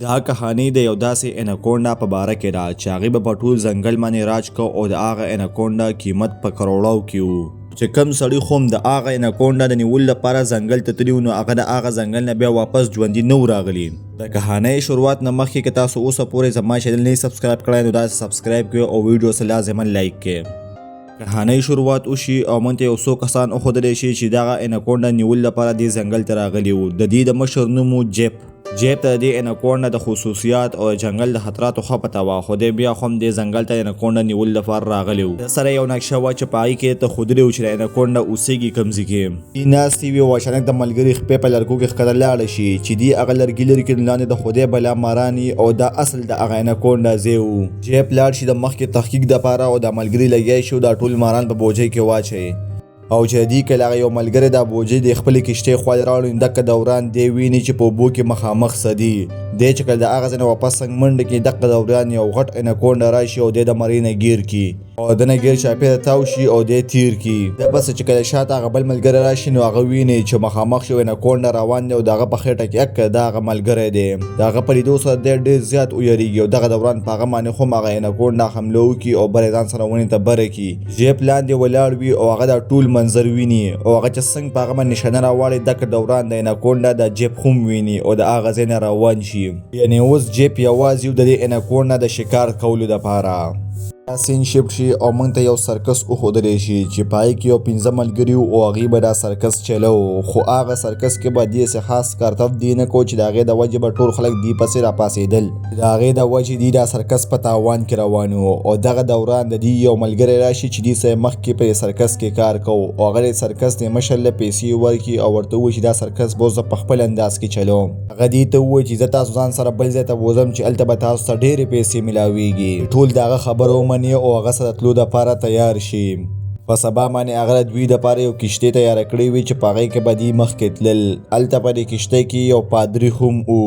دا کهاني د یو داسې اناکونډا په باره کې ده چې هغې به په ټول ځنګل باندې راج کو او د هغه اناکونډا قیمت په کروړو کې وو. چې کم سړي خوم د هغه اناکونډا د نیولو لپاره ځنګل ته تللي نو هغه د هغه ځنګل نه بیا واپس ژوندي نه وو راغلي. د کهانۍ شروعات نه مخکې که تاسو اوسه پورې زما چینل نه سبسکرایب کړی نو داسې سبسکرایب کړئ او ویډیو سره لازما لایک کړئ. کهانۍ شروعات وشي او مونږ ته یو څو کسان وښودلی شي چې دغه اناکونډا نیولو لپاره دې ځنګل ته راغلي وو. د دې د مشر نوم و جیپ. جیپ ته د دې اناکونډا د خصوصیات او د جنګل د خطراتو ښه پته وه، خو دی بیا هم دې ځنګل ته د اناکونډا نیولو لپاره راغلی و. ده سره یو نقشه وه چې په هغې کې ته ښودلي وو چې د اناکونډا اوسیږي کوم ځای کې. دي ناستې وي او اچانک د ملګري خپې په لرګو کې ښکته لاړه شي، چې دي هغه لرګي لرې کړي نو لاندې د خدای بلا ماران وي او دا اصل د هغه اناکونډا ځای و. جیپ لاړ شي د مخکې تحقیق دپاره او دا ملګري لګیا شي او دا ټول ماران په بوجۍ کې واچوي او چې دی کله هغه یو ملګری دا بوجۍ د خپلې کشتۍ خوا ته راوړي نو دقه دوران دی ویني چې په اوبو کې مخامخ څه دي. دی چې کله د هغه ځای نه واپس څنګ منډه کړي دقه دوران یو غټ اناکونډا راشي او دی د مرۍ نه ګیر کړي او د نه ګیر چاپېره تاو شي او دی تیر کړي. د پسه چې کله شاته هغه بل ملګری راشي نو هغه ویني چې مخامخ یو اناکونډا روان دی او د هغه په خېټه کې اکه دا هغه ملګری دی. د هغه په لیدو سره دی ډېر زیات ویریږي او دغه دوران په هغه باندې هم هغه اناکونډا حمله وکړي او بری ځان سره ونې ته بره کړي. جیپ لاندې ولاړ وي او هغه دا ټول منظر ویني او هغه چې څنګه په هغه باندې نشانه راواړي دغه دوران د اناکونډا د جیپ هم ویني او د هغه ځای نه روان شي. یعنې اوس جیپ یوازې د دې اناکونډا د شکار کولو دپاره. دا سین شفټ شي او موږ ته یو سرکس وښودلی شي چې په هغې کې یو 5 ملګري وو او هغوی به دا سرکس چلوو، خو هغه سرکس کې به داسې خاص کرتب دی نه کو چې د هغې د وجې به ټول خلک دی پسې راپاڅېدل. د هغې د وجې دی دا سرکس په تاوان کې روان وو او دغه دوران د دی یو ملګری راشي چې دی سره مخکې په سرکس کې کار کوو او هغه د سرکس د مشر له پیسې ورکړي او ورته ووایي چې دا سرکس به زه په خپل انداز کې چلوم. هغه دې ته ووایي چې زه تاسو ځان سره بل ځای ته بوځم چې هلته به تاسو ته ډېرې پیسې ملاویږي. ټول د هغه خبره ومني او هغه سره تلو دپاره تیار شي. په سبا باندې هغه د دوی دپاره یو کشتۍ تیاره کړې وي چې په هغې کې به دوی مخکې تلل. هلته په دې کشتۍ کې یو پادري هم و.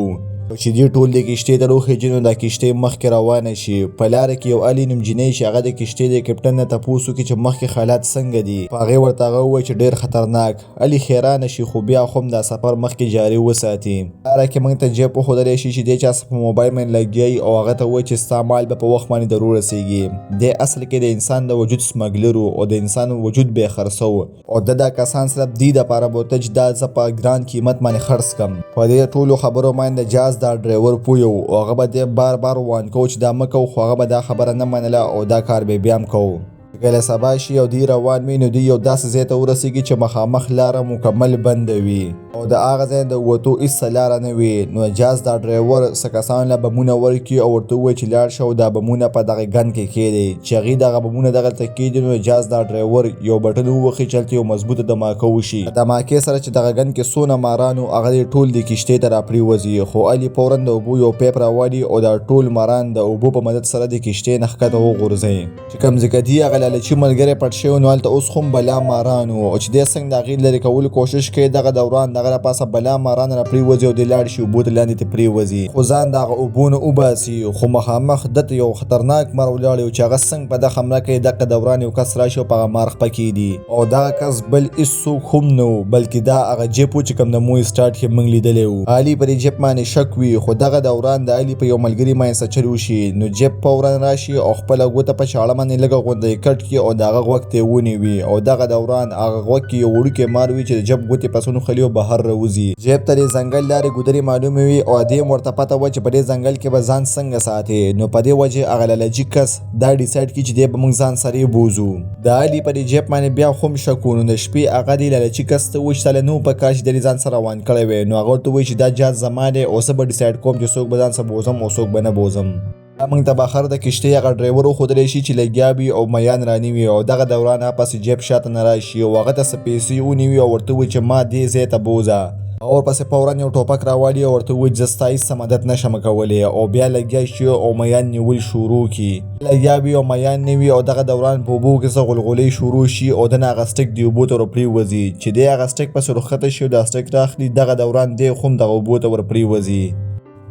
چې دوی ټول دې کشتۍ ته وخېژي نو دا کشتۍ مخکې روانه شي. په لاره کې یو علي نوم جینۍ چې هغه د کشتۍ د کپټن نه تپوس وکړي چې مخکې حالات څنګه دي. په هغې ورته هغه ووایي چې ډېر خطرناک. علي حیرانه شي خو بیا هم دا سفر مخکې جاري وساتي. لاره کې موږ ته جیب وښودلی شي چې دی چا څه په موبایل باندې لګیا وي او هغه ته ووایي چې ستا مال به په وخت باندې در ورسېږي. دی اصل کې د انسان د وجود سمګلر و او د انسان وجود به یې خرڅوو او ده دا کسان صرف دې دپاره بوتل چې دا زه په ګران قیمت باندې خرڅ کړم. په دې ټولو خبرو باندې د جاز دا ډرایور پوه و او هغه به دی بار بار وان کوو چې دا مه کوه خو هغه به دا خبره نه منله او دا کار به یې بیا هم کوو. کله سبا شي او دوی روان وي نو دوی یو داسې ځای ته ورسیږي چې مخامخ لاره مکمل بنده وي او د هغه ځای د وتو هیڅ لاره نه وي. نو جاز دا ډرایور څه کسانو له بمونه ورکړي او ورته ووایي چې لاړ شه او دا بمونه په دغه ګند کې کښېږدئ. چې هغوی دغه بمونه دغلته کښېږدي نو جاز دا ډرایور یو بټن ووهي چې هلته یو مضبوطه دماکه وشي. په دماکې سره چې دغه ګند کې څونه ماران وو هغه دې ټول دې کښتۍ ته راپرېوځي، خو علي فوراً د اوبو یو پیپ راوالي او دا ټول ماران د اوبو په مدد سره د کښتۍ نه ښکته وغورځوي. چې کوم ځای کې دی هغه لالچي ملګری پټ شوی نو هلته اوس هم بلا ماران وو او چې دی څنګه د هغې لرې کولو کوشش کوي دغه دوران د هغه لپاسه بلا ماران را پرېوځي او دی لاړ شي اوبو ته لاندې ترې پرېوځي خو ځان د هغه اوبو نه وباسي خو مخامخ ده ته یو خطرناک مار ولاړ وي چې هغه څنګه په ده حمله کوي دغه دوران یو کس راشي او په هغه مار خپه کېږي او دغه کس بل هیڅوک هم نه و بلکې دا هغه جیپ و چې کوم د مووي سټارټ کې موږ لیدلی و. علي په دې جیپ باندې شک وي خو دغه دوران د علي په یو ملګري باندې څه چل وشي نو جیپ فورا راشي او خپله ګوته په چاړه باندې لږه غوندې کټ کړي او د هغه غوږ ته یې ونیوي او دغه دوران هغه غوږ کې یو وړوکی مار وي چې د جیپ ګوتې پسې ونښلي او بهر راوځي. جیپ ته د ځنګل لارې ګودرې معلومې وي او دې هم ورته پته وه چې په دې ځنګل کې به ځان څنګه ساتي نو په دې وجه هغه لالچي کس دا ډیسایډ کړي چې دی به موږ ځان سره بوځو. د علي په دې جیب باندې بیا هم شک و نو د شپې هغه دې لالچي کس ته وویل چې تاله نه و په کار چې دی ځان سره روان کړی وی نو هغه ورته وویل چې دا جهاز زما دی او زه به ډیسایډ کوم چې څوک به ځان سره بوځم او څوک به نه بوځم. دا موږ ته بخر د کشتۍ هغه ډرایور وښودلی شي چې لګیا وي او میان رانیوي او دغه دوران هغه پسې جیب شاته نه راشي او هغه ته څه پیسې ونیوي او ورته ووایي چې ما دې ځای ته بوځه. هغه ورپسې فورا یو ټوپک راواړي او ورته ووایي چې زه ستا هیڅ مدد نه شم کولی او بیا لګیا شي او میان نیول شروع کړي. لګیا وي او میان نه وي او دغه دوران په اوبو کې څه غلغلې شروع شي او دنه هغه سټیک دی اوبو ته ورپرېوځي چې دی هغه سټیک پسې ورښکته شي او دا سټیک راخلي دغه دوران دی هم دغه اوبو ته ورپرېوځي.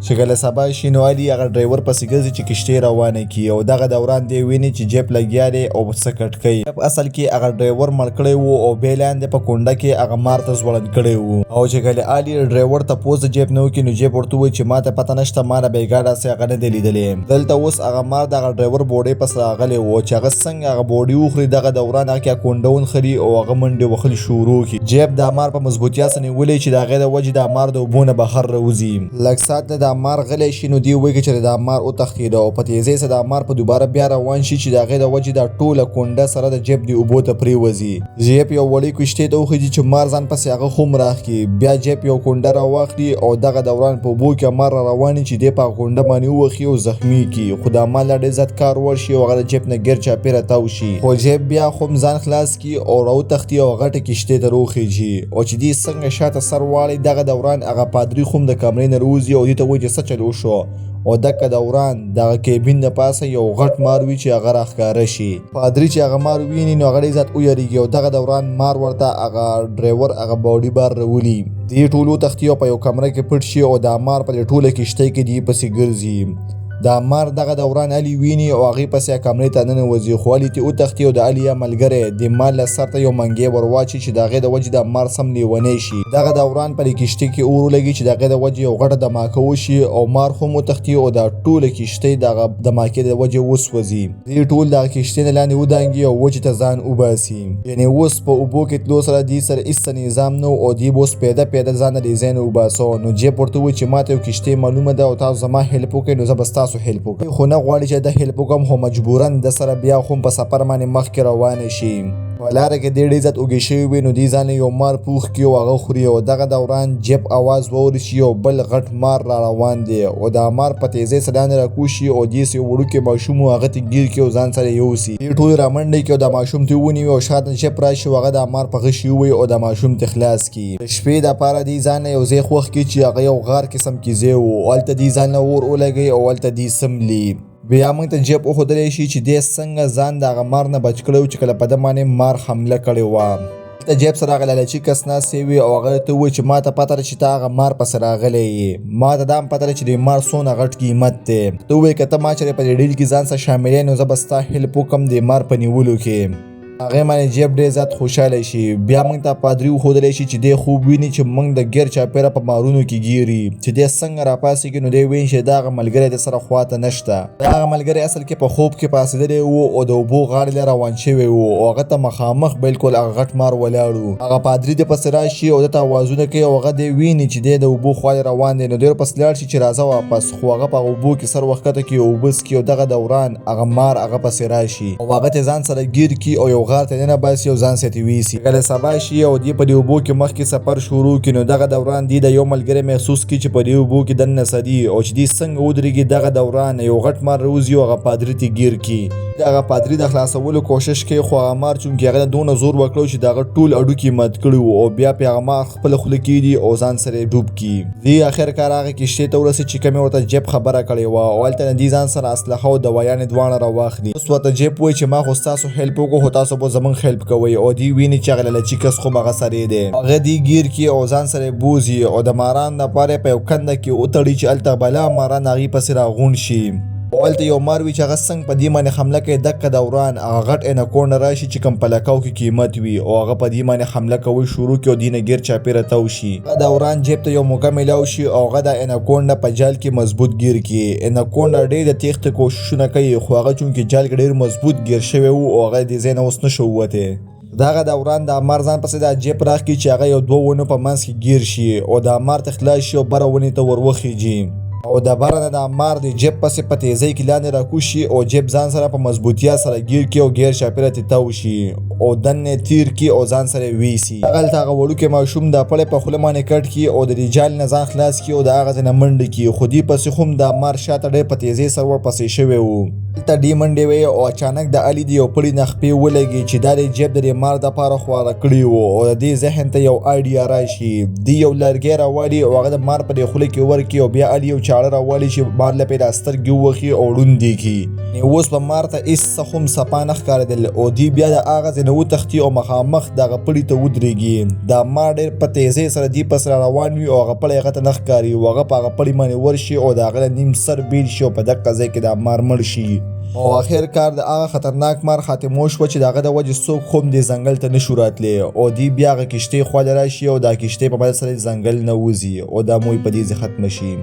چې کله سبا شي نو علي هغه ډرایور پسې ګرځي چې کشتۍ روانه کړي او دغه دوران دی ویني چې جیپ لګیا دی او څه کټ کوي. جیپ اصل کې هغه ډرایور مړ کړی وو او بیا لاندې په کونډه کې هغه مار ته ځوړند کړی وو. او چې کله علي ډرایور تپوس د جیپ نه وکړي نو جیپ ورته ووایي چې ماته پته نشته، ما د بیګا داسې هغه نه دی لیدلی. دلته اوس هغه مار د هغه ډرایور بوډۍ پسې راغلی وو چې هغه څنګه هغه بوډۍ وخوري. دغه دوران هغه کې کونډه ونښلي او هغه منډې وهل شروع کړي. جیپ دا مار په مضبوطیا سره نیولی چې د هغې د وجې دا مار د اوبو نه بهر راوځي. لږ ساعت نه دا مار غلی شي نو دی وایي چې دا مار وتښتېده او په تیزۍ سره دا مار په دوباره بیا روان شي چې د هغې د وجې دا ټوله کونډه سره د جیپ د اوبو ته پرېوځي. جیپ یو وړې کښتۍ ته وخیژي چې مار ځان پسې هغه هم راښکي. بیا جیپ یو کونډه راواخلي او دغه دوران په اوبو کې مار را روان چې دی په هغه کونډه باندې ووهي او زخمي کړي. خو دا مار لا ډېر زیات کار ورشي او هغه د جیپ نه ګیر چاپېره تاو شي، خو جیپ بیا هم ځان خلاص کړي او راوتښتي او غټه کښتۍ ته روخیږي. او چې دی څنګه شاته سر واړي دغه دوران هغه پادري هم د کمرې نه روځي او دې ته وایي چې څه چل وشو. او دغه دوران دغه کیبین د پاسه یو غټ مار وي چې هغه راښکاره شي. پادري چې هغه مار ویني نو هغه ډېر زیات ویریږي او دغه دوران مار ورته هغه ډرایور هغه باډي بار راولي. دی ټولو تښتي او په یو کمره کې پټ شي او دا مار په دې ټوله کښتۍ کې دی پسې ګرځي. دا مار دغه دوران علي ویني او هغې پسې کمرې ته ننوځي، خو علي ترې وتښتي او د علي یا ملګری د مار له سر ته یو منګی ورواچي چې د هغې د وجې دا مار سم لیونی شي. دغه دوران په دې کښتۍ کې اور ولګي چې د هغې د وجې یو غټه دماکه وشي او مار هم وتښتي او دا ټوله کښتۍ دغه دماکې د وجې وسوځي. دوی ټول دغه کښتۍ نه لاندې ودانګي او وچې ته ځان وباسي. یعنې اوس په اوبو کې تلو سره دوی سره هېڅ څه نظام نه او دوی به اوس پیاده پیاده ځان له دې ځای نه وباسو. نو جیپ ورته وویل چې ماته یو کښتۍ معلومه ده او تاسو زما هیلپ وکړئ نو زه به ستاسو هیلپ وکړم. خو نه غواړي چې د هیلپ وکړم، خو مجبورا د سره بیا هم په سفر باندې مخکې روانه شي. په لاره کې دی ډېر زیات اوږې شوي وي نو دوی ځان یو مار پوخ کړي او هغه خوري. او دغه دوران جیپ اواز واوري چې یو بل غټ مار را روان دی او دا مار په تیزۍ سره لاندې راکوز شي او دې یو وړوکی ماشوم و هغه ته ګیر کړي او ځان سره یې یوسي. دوی ټول رامنډې کړي او دا ماشوم ته ونیوي او شاته جیپ راشي او هغه دا مار په غشي ووهي او دا ماشوم ته خلاص کړي. د شپې دپاره دوی ځان له یو ځای خوښ کړي چې هغه یو غار قسم کې ځای و او هلته دوی ځان له اور ولګوي او هلته دوی څملي. بیا موږ ته جیپ وښودلی شي چې دی څنګه ځان د هغه مار نه بچ کړی و چې کله په ده باندې مار حمله کړې وه. دلته جیب سره هغه لالچي کس ناست وي او هغه ته ووایي چې ما ته پته ده چې ته هغه مار پسې راغلی یې، ما ته دا هم پته ده چې د مار څونه غټ قیمت دی. ته ووایي که ته ما چېرې په دې ډیل کې ځان سره شاملې نو زه به ستا هیلپ وکړم د مار په نیولو کې. هغې باندې جیب ډېر زیات خوشحاله شي. بیا موږ ته پادري وښودلی شي چې دی خوب ویني چې موږ د ګیر چاپېره په مارونو کې ګیري، چې دی څنګه راپاڅېږي نو دی ویني چې دا هغه ملګری د سره خواته نشته. دا هغه ملګری اصل کې په خوب کې پاڅېدلی و او د اوبو غاړې له روان شوی و او هغه ته مخامخ بالکل هغه غټ مار ولاړ و. هغه پادري د پسې راشي او ده ته اوازونه کوي او هغه دی ویني چې دی د اوبو خوا له روان دی نو دی ورپسې لاړ شي چې راځه واپس، خو هغه په هغه اوبو کې سر ورښکته کړي او اوبه څکي او دغه دوران هغه مار هغه پسې راشي او هغه ته ځان سره ګیر کړي او یو غار ته ننه باسي او ځان سره ویسي. کله سبا شي او دی په دې اوبو کې مخکې سفر شروع کړي نو دغه دوران دی د یو ملګری محسوس کړي چې په دې اوبو کې دننه څه دي او چې دی څنګه ودرېږي دغه دوران یو غټ مار راوځي او هغه پادري ته ګیر کړي. د هغه پادري د خلاصولو کوشش کوي، خو هغه مار چونکې هغه دونه زور وکړو چې د هغه ټول هډوکي مات کړي وو او بیا پرې هغه مار خپله خوله کېږدي او ځان سره یې ډوب کړي. دی اخر کار هغه کښتۍ ته ورسېد چې کومې ورته جیب خبره کړې وه او هلته نه دی ځان سره اسلحه او دوایانې دواړه راواخلي. اوس ورته جیب وایي چې ما خو ستاسو هیلپ وکړو خو تاسو به زمونږ هیلپ کوئ او دی ویني چې هغه لالچي کس خو هغه سړی دی. هغه دی ګیر کړي او ځان سره یې بوځي او د مارانو دپاره یې په یو کنده کې وتړي چې هلته بلا ماران هغوی پسې راغونډ شي. او هلته یو مار وي چې هغه څنګه په دې باندې حمله کوي. دکه دوران هغه غټ اناکونډه راشي چې کوم په لکاو کې قیمت وي او هغه په دې باندې حمله کوي شروع کړي او دینه ګیر چاپیره تاو شي. هغه دوران جیب ته یو موقع ملاو شي او هغه د اناکونډه په جال کې مضبوط ګیر کړي. اناکونډه ډېر د تېښتې کوششونه کوي خو هغه چونکې جال کې ډېر مضبوط ګیر شوی وو او هغه د دې ځای نه اوس نه شو ووتی. دغه دوران د مار ځان پسې د جیب راښکي چې هغه یو دوه ونو په منځ کې ګیر شي او د مار ته خلاص شي او بره ونې ته وروخیږي او د بره نه د مار د جیب پسې په تیزۍ کې لاندې راکوز شي او جیب ځان سره په مضبوطیا سره ګیر کړي او ګیر چاپېره ترې تاو شي او دننه یې تیر کړي او ځان سره یې ویسي. دغلته هغه وړوکی ماشوم د پړی په خوله باندې کټ کړي او د دې جال نه ځان خلاص کړي او د هغه ځای نه منډې کړي، خو دې پسې هم د مار شاته ډېر په تیزۍ سره ورپسې شوی و. دلته ډې منډې وې او اچانک د علي د یو پړي نه خپې ولګي چې دا د جیب د دې مار دپاره خواره کړي وو او د دې ذهن ته یو آیډیا راشي. دی یو لرګی راوالي او هغه د مار په دې خوله کې ورکړي او بیا علي یو چاړه راوالي چې مار له پې دا سترګې ووهي او ړوند یې کړي. نو اوس به مار ته هیڅ څه هم صفا نه ښکارېدل او دی بیا د هغه ځای نه وتښتي او مخامخ د هغه پړي ته ودرېږي. دا مار ډېر په تېزۍ سره دی پسې را روان وي او هغه پړی هغه ته نه ښکاري او هغه په هغه پړي باندې ورشي او د هغه نه نیم سر بېل شي او په دقه ځای کې دا مار مړ شي. او اخر کار د هغه خطرناک مار خاتمه وشوه چې د هغه د وجې څوک هم دې ځنګل ته نشو راتلی او دی بیا هغه کښتۍ خواله راشي او دا کښتۍ په مدد سره ځنګل نه وځي او دا موی په دې ځای ختمه شي.